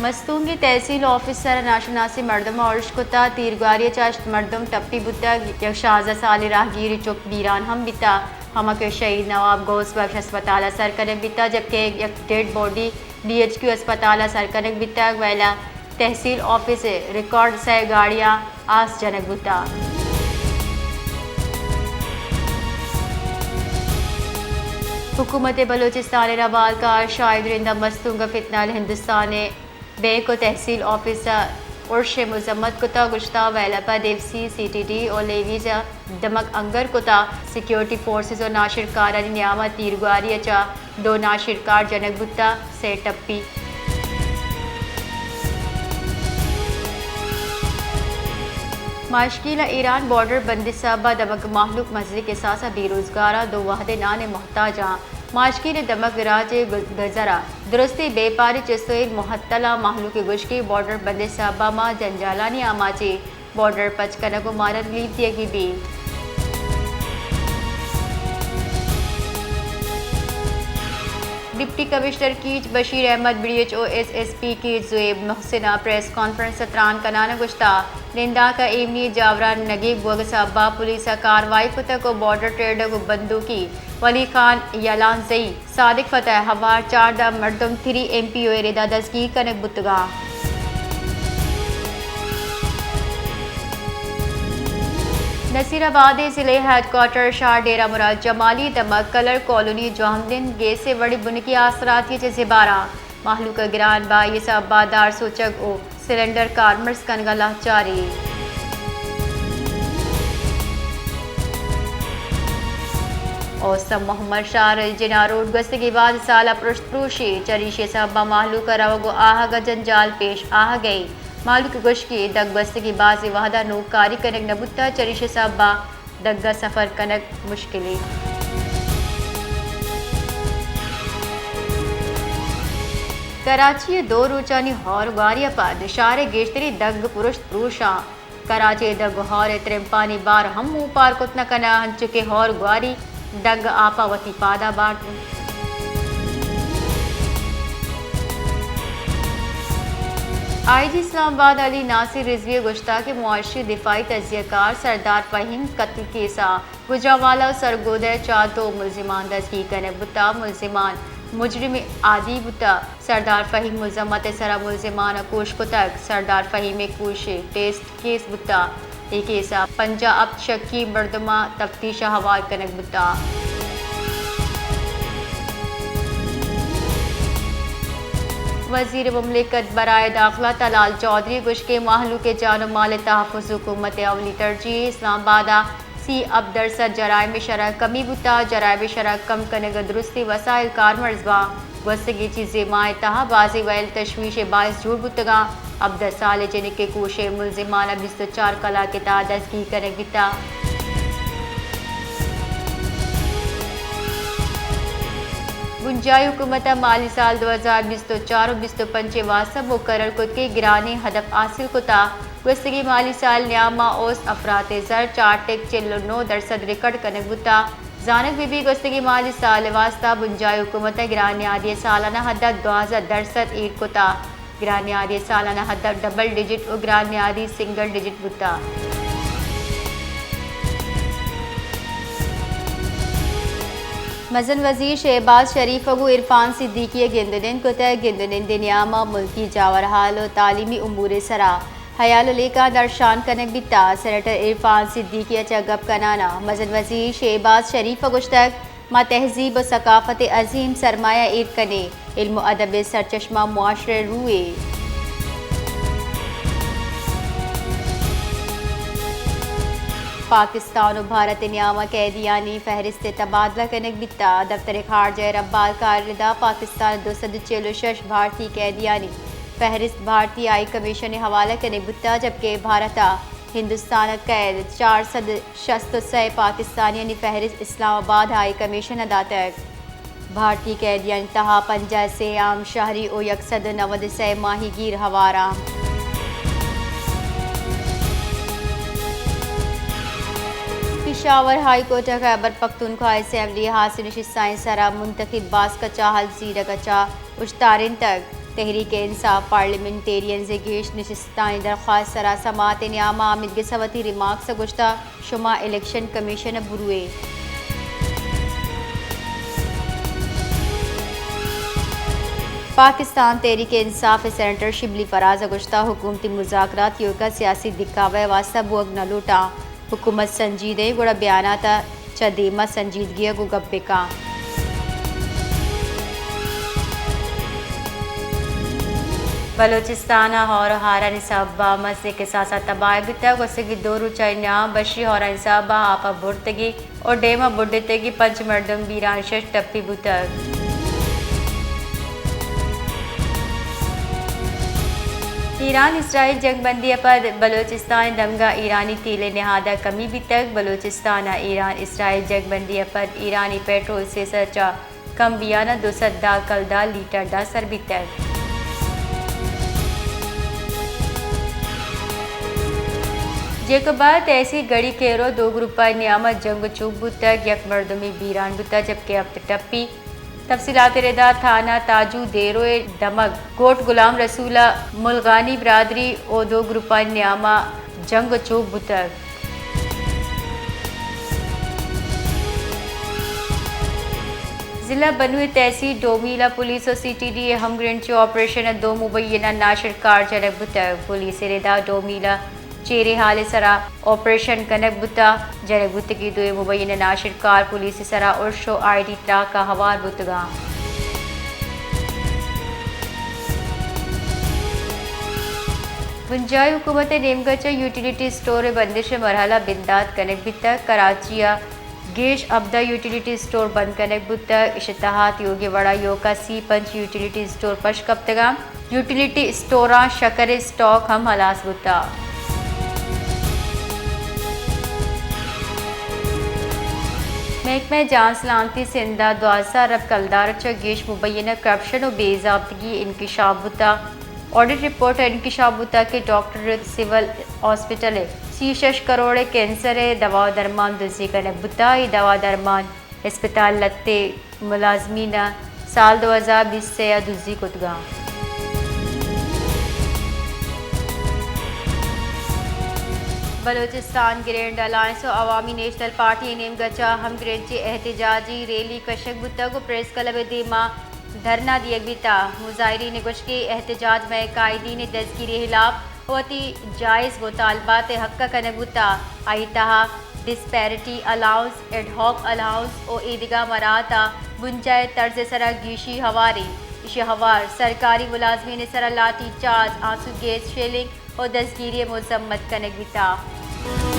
مستونگ ءِ تحصیل آفیسر ءَ ناشناسیں مردم ءَ ارش کتگ، تیرگواری ءَ چہ ہشت مردم ٹپی بوتگ، یک شانزدہ سالیں راہگیری چک بیران ہم بیتگ، ہما کہ شہید نواب غوث بخش ہسپتال ءَ سر کنگ بیتگ، جبکہ یک dead body B H Q ہسپتال ءَ سر کنگ بیتگ، ویلا تحصیل آفیس ءِ ریکارڈ سئے گاڑی ءَ آس جنگ بوتگ۔ حکومت بلوچستان ءِ روالکار شاہد رند ءَ مستونگ ءِ فتنہ ہندوستان ءِ بینک ءُ تحصیل آفیس ءَ ارش ءِ مذمت کتگ، گوشتگ ویل ءَ پد F C, C T D ءُ لیویز ءَ دمگ انگر کتگ، سیکیورٹی فورسز ءُ ناشرکارانی نیام ءَ تیرگواری ءَ چہ دو ناشرکار جنگ بوتگ، سئے ٹپی۔ ماشکیل ءَ ایران بارڈر بندی ءِ سبب ءَ دمگ مہلوک مزنیں کساس ءَ بے روزگار ءُ دو وہدے نان ءِ محتاج اَنت۔ ماشکیل ءِ دمگ راج ءِ گزر ءَ درستیں بیپاری چست ءُ ایر مہتل ءَ مہلوک ءِ گوشگ ءَ بارڈر بندی ءِ سبب ءَ ما جنجالانی آماچ ایں، بارڈر پچ کنگ ءُ مارا ریلیف دیگ بہ بیت۔ Deputy commissioner Kech Bashir Ahmed, B D H O S S P Kech Zoheb Mohsin ءَ پریس کانفرنس ءَ تران کنان ءَ گوشتگ، نندانک ءَ ایمنی جاوران نگیگ بوگ ءِ سبب ءَ پولیس ءَ کاروائی کتگ ءُ بارڈر ٹریڈر ءُ بندوکی ولی خان یلانزئی، صادق فتح ءِ ہوار چاردہ مردم تھری ایم پی او ءِ رد ءَ دزگیر کنگ بوتگ اَنت۔ نصیر آباد ءِ ضلعی ہیڈ کوارٹر شہر ڈیرہ مراد جمالی ءِ دمگ کلر کالونی ءَ جوانگدند گیس ءِ وڑیں بنکی آسراتی ءَ چہ زبھر اَنت۔ مہلوک ءَ گران بہائی ءِ سبب ءَ دار سوچگ ءُ سلنڈر کارمرز کنگ ءَ لہچاری۔ اوست ءِ محمد شاہ ءِ جناح روڈ گوستگیں باز سال ءَ پرشت پروشی، چریشی ءِ سبب ءَ مہلوک ءِ روگ ءُ آہگ ءَ جنجال پیش آہگ ءَ اِنت۔ مہلوک ءِ گوشگ ءَ اِنت دگ گوستگیں بازیں وہد ءَ نوکاری کنگ نہ بوتگ، چریشی ءِ سبب ءَ دگ ءَ سفر کنگ مشکل اِنت۔ کراچی ءَ دو روچانی ہور گواری ءَ پد شہر ءِ گیشتریں دگ پرشت پروش اَنت۔ کراچی ءِ دگ ءُ ہور ءِ ترمپانی بار ہم اوپار کت نہ کنت، انچو کہ ہور گواری دگ ءِ آپ ءَ وتی پاد ءَ بارت۔ آئی جی اسلام آباد علی ناصر رضوی ءَ گوشتگ کہ معاشی دفاعی تجزیہ کار سردار فہیم قتل کیس ءَ گوجرانوالہ ءُ سرگودھا ءِ چار دو ملزمان دزگیر کنگ بوتگ۔ ملزمان مجرم عادی بوتگ۔ سردار فہیم ءِ ملزمت ءِ سرا ملزمان ءَ کوش کتگ۔ سردار فہیم ءِ کوش ءِ ٹیسٹ کیس بوتگ۔ اے کیس ءَ پنجاہ ءُ ہپت شکی مردماں تفتیش ءَ ہوار کنگ بوتگ۔ وزیر مملکت برائے داخلہ طلال چوہدری ءِ گوشگ ءَ اِنت مہلوک ءِ جان ءُ مال ءِ تحفظ حکومت ءِ اولی ترجیح اِنت۔ اسلام آباد ءَ سی ءُ ہپت درسد جرائم ءِ شرح کمی بوتگ، جرائم ءِ شرح کم کنگ ءَ درستیں وسائل کارمرز باں۔ گوستگیں چیزے ماہ ءِ تہا بازیں وئیل تشویش ءِ باعث جوڑ بوتگ اَنت۔ ہبدہ سالیں جنک ءِ کوش ءِ ملزمان ءَ بیست ءُ چار کلاک ءِ تہا دزگیر کنگ بیتگ۔ بنجاہی حکومت ءَ مالی سال دو ہزار بیست ءُ چار ءُ بیست ءُ پنچ ءِ واستہ مقرر کتگیں گرانیں ہدف حاصل کتگ۔ گوستگیں مالی سال ءِ نیام ءَ اوست افراط ءِ زر چار ٹک چل ءُ نو درسد ریکارڈ کنگ بوتگ۔ زانگ بہ بیت گوستگیں مالی سال ءِ واستہ بنجاہی حکومت ءَ گران نیادی ءِ سالانہ ہدف دوازدہ درسد ایر کتگ۔ گران نیادی ءِ سالانہ ہدف ڈبل ڈیجٹ ءُ گران نیادی سنگل ڈیجٹ بوتگ۔ مزن وزیر شہباز شریف ءَ گوں عرفان صدیقی ءَ گند ءُ نند کتگ۔ گند ءُ نند ءِ نیام ءَ ملکی جاور حال ءُ تعلیمی امور ءِ سرا ہیال ءُ لیکہ درشان کنگ بیتگ۔ سینیٹر عرفان صدیقی ءَ چہ گپ کنان ءَ مزن وزیر شہباز شریف ءَ گوشتگ، ما تہذیب ءُ ثقافت ءِ عظیم سرمایہ ایر کنیں، علم ءُ ادب ءِ سرچشمہ معاشرہ ءِ روح اِنت۔ پاکستان ءُ بھارت ءِ نیام ءَ قیدیانی فہرست ءِ تبادلہ کنگ بیتگ۔ دفتر خارجہ ءِ ربالکاری ءِ ردا پاکستان ءَ دو سد ءُ چل ءُ شش بھارتی قیدیانی فہرست بھارتی ہائی کمیشن ءِ حوالہ کنگ بوتگ، جبکہ بھارت ءَ ہندوستان ءَ قید چار سد شست ءُ سئے پاکستانیانی فہرست اسلام آباد ہائی کمیشن ءَ داتگ۔ بھارتی قیدیانی تہا پنجاہ ءُ سے عام شہری ءُ یک سد ءُ نود ءُ سئے ماہیگیر ہوار اَنت۔ پشاور ہائی کورٹ ءَ خیبر پختونخوا اسمبلی ءِ ہاسیں نشستانی سرا منتخب باسک ءَ چاہل زیرگ ءَ چہ اوشتارینتگ۔ تحریک انصاف پارلیمنٹیرینز ءِ گیش نشستانی درخواست ءِ سرا سماعت ءِ نیام ءَ حامد گس ءَ وتی ریمارکس ءَ گوشتگ، شما الیکشن کمیشن ءَ بروئے۔ پاکستان تحریک انصاف ءِ سینیٹر شبلی فراز ءَ گوشتگ، حکومتی مذاکرات ایوک ءَ سیاسی دکھاوہ ءِ واستہ بوگ نہ لوٹاں۔ حکومت سنجیدہ ایں، گڑا بیانات ءَ چہ دیم ءَ سنجیدگی ءَ گوں گپ بہ کن۔ بلوچستان ءَ ہور ءُ ہارانی سبب ءَ مزنیں کساس ءَ تباہ بوتگ۔ گوستگیں دو روچانی نیام ءَ بشی ہورانی سبب ءَ آپ ءَ برتگیں ءُ ڈیم ءَ بڈتگیں پنچ مردم بیران، شش ٹپی بوتگ۔ ایران اسرائیل جنگ بندی ءَ پد بلوچستان ءِ دمگ ءَ ایرانی تیل ءِ نہاد ءَ کمی بیتگ۔ بلوچستان ءَ ایران اسرائیل جنگ بندی ءَ پد ایرانی پیٹرول سیصد چہ کم بیان ءَ دو سد دہ کلدار لیٹر ءَ سر بیتگ۔ جیکب ءَ تحصیل گڑی کیرو دو گروپانی نیام ءَ جنگ ءُ چوپ بوتگ، یک مردمے بیران بوتگ، جبکہ ہپت ٹپی۔ تفصیلات ءِ ردا تھانہ تاجو دیرو ءِ دمگ گوٹ غلام رسول ءَ ملغانی برادری ءُ دو گروپانی نیام ءَ جنگ ءُ چوپ بوتگ۔ ضلع بنوئی تحصیل ڈومیل ءَ پولیس ءُ سی ٹی ڈی ءِ ہمگرنچی آپریشن ءَ دو مبینہ ناشرکار جنگ بوتگ۔ پولیس ءِ ردا ڈومیل ءَ چیریں ہال ءِ سرا آپریشن کنگ بوتگ۔ جنگ بوتگیں دوئیں مبینہ ناشرکار پولیس ءِ سرا ارش ءُ آئی ڈی تراک ءَ ہوار بوتگ اَنت۔ بنجاہی حکومت ءِ نیمگ ءَ چہ یوٹیلیٹی اسٹور ءِ بندش ءِ مرحلہ بندات کنگ بیتگ۔ کراچی ءَ گیش ہبدہ یوٹیلیٹی اسٹور بند کنگ بوتگ۔ ایشی ءِ تہا تیوگیں وڑا ایوکا سی پنچ یوٹیلیٹی اسٹور پش کپتگ اَنت۔ یوٹیلیٹی اسٹوراں شکر ءِ اسٹاک ہم ہلاس بوتگ۔ محکمہ جان سلامتی سندھ ءَ دوازدہ ارب کلدار ءَ چہ گیش مبینہ کرپشن ءُ بے ضابطگی انکشاف بوتگ۔ آڈٹ رپورٹ ءَ انکشاف بوتگ کہ ڈاکٹر سول ہاسپٹل ءِ سی ءُ شش کروڑ ءِ کینسر ءِ دوا ءُ درمان دزی کنگ بوتگ۔ اے دوا درمان اسپتال لھتے ملازمین ءَ سال دو ہزار بیست ءَ دزی کتگ اَنت۔ بلوچستان گرینڈ الائنس ءُ عوامی نیشنل پارٹی ءِ نیمگ ءَ چہ ہمگرنچی احتجاجی ریلی کشگ بوتگ ءُ پریس کلب ءِ دیما دھرنا دیگ بیتگ۔ مظاہرین ءِ گوشگ اے احتجاج مئے قائدین ءِ دزگیری ءِ ہلاپ ءُ وتی جائز مطالبات ءِ حق ءَ کنگ بوتگ۔ آئی ءِ تہا disparity allowance, ad hoc allowance ءُ ایدگہ مراعات ءَ بنجاہی طرز ءِ سرا گیشی ہوار ایں۔ ایشی ءِ ہوار سرکاری ملازمین ءِ سرا لاٹھی چارج، آنسو گیس شیلنگ ءُ دزگیری ءِ مذمت کنگ بیتگ۔